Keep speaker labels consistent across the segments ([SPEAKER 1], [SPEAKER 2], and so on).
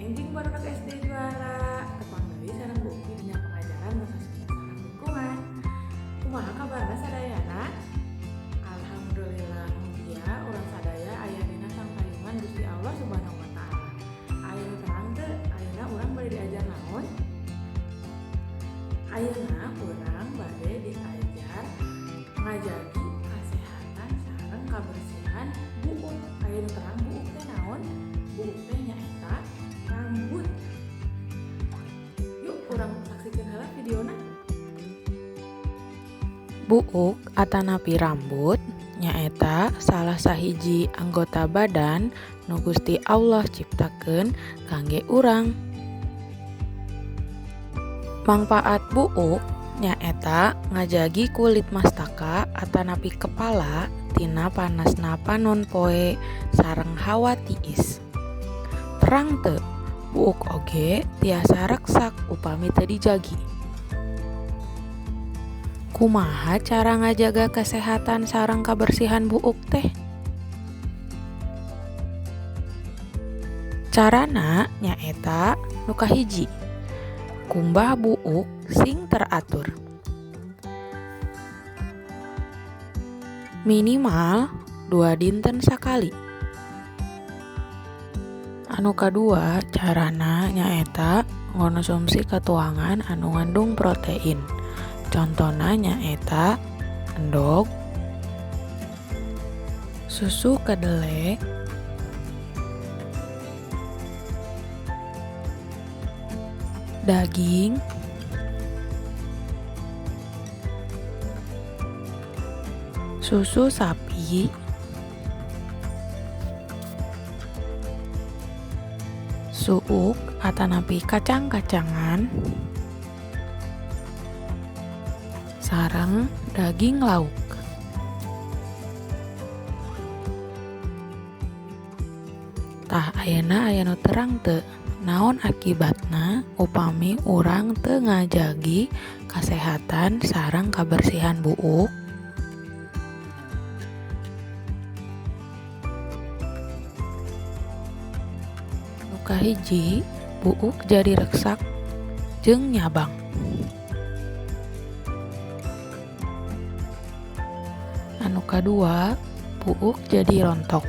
[SPEAKER 1] Enjing barudak SD Juara. Tepang deui sareng Bu Upi dina pengajaran bahasa Sunda sareng lingkungan. Kumaha kabarna sadayana? Alhamdulillah mugia urang sadaya aya dina tangtayungan Gusti Allah Subhanahu wa taala. Aya nu terang teu? Ayeuna urang bade diajar naon? Ayeuna urang bade diajar ngajagi kasehatan sareng kabersihan buuk. Aya nu terang buuk teh naon? Buuk teh nyaeta rambut. Yuk, urang saksikeun heula videona.
[SPEAKER 2] Buuk atanapi rambut nyaeta salah sahiji anggota badan nu Gusti Allah ciptakeun kangge urang. Mangpaat buuk nyaeta ngajagi kulit mastaka atanapi kepala tina panasna panon poe sareng hawa tiis. Terang teu, buuk oge tiasa reksak upami teu dijagi. Kumaha cara ngajaga kesehatan sareng kabersihan buuk teh? Carana nyaeta nu kahiji, kumbah buuk sing teratur. Minimal 2 dinten sakali. Anu kadua carana nyaeta ngonsumsi katuangan anu ngandung protein. Contona nyaeta endog, susu kedele, daging, susu sapi, suuk atanapi kacang-kacangan, sareng daging lauk. Tah, ayeuna aya nu terang teu? Naon akibatna upami urang teu ngajagi kasehatan sareng kabersihan buuk? Nu kahiji, buuk jadi reksak jeung nyabang. Anu kadua, buuk jadi rontok.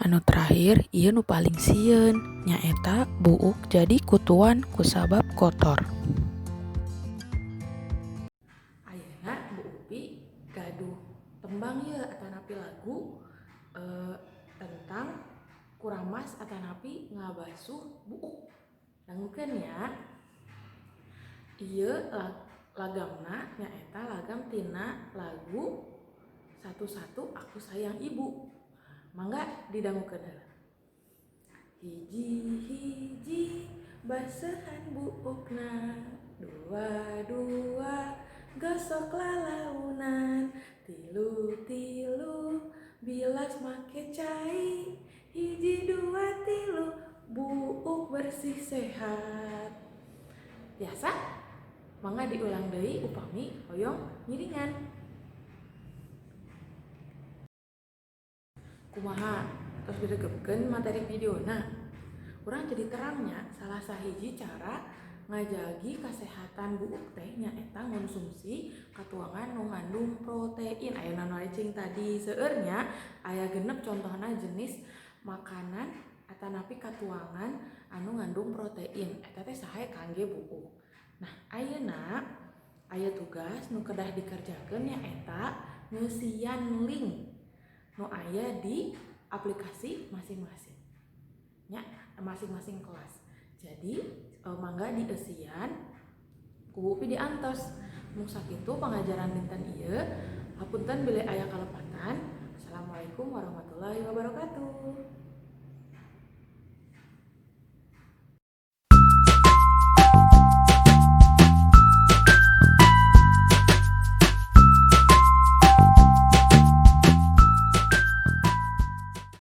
[SPEAKER 2] Anu terakhir, ieu nu paling sieun, nyaeta buuk jadi kutuan kusabab kotor.
[SPEAKER 1] Ayeuna Bu Upi gaduh tembang ieu atanapi lagu tentang kuramas atanapi ngabasuh buuk. Dangukeun ya. Ieu lagamna nyaeta lagam tina lagu Satu-Satu Aku Sayang Ibu. Mangga didangukeun heula. Hiji-hiji baseuhan buukna, dua-dua gosok lalaunan, tilu-tilu bilas make cai, hiji dua tilu buuk bersih sehat. Biasa? Mangga diulang deui upami hoyong ngiringan. Kumaha terus diregepkeun materi videona? Urang jadi terangnya salah sahiji cara ngajagi kasehatan buuk teh nyaeta ngonsumsi katuangan nu ngandung protein. Aya nu cing tadi seueur nya, aya 6 contohna jenis makanan atanapi katuangan anu ngandung protein. Eta teh saha kangge buuk. Nah, ayeuna aya tugas nu kedah dikerjakeun nyaeta ngeusian link nu aya di aplikasi masing-masing. Nya, masing-masing kelas. Jadi, mangga dieusian ku Bu Upi diantos. Mung sakitu pangajaran dinten ieu. Hapunten bilih aya kalepatan. Assalamualaikum warahmatullahi wabarakatuh.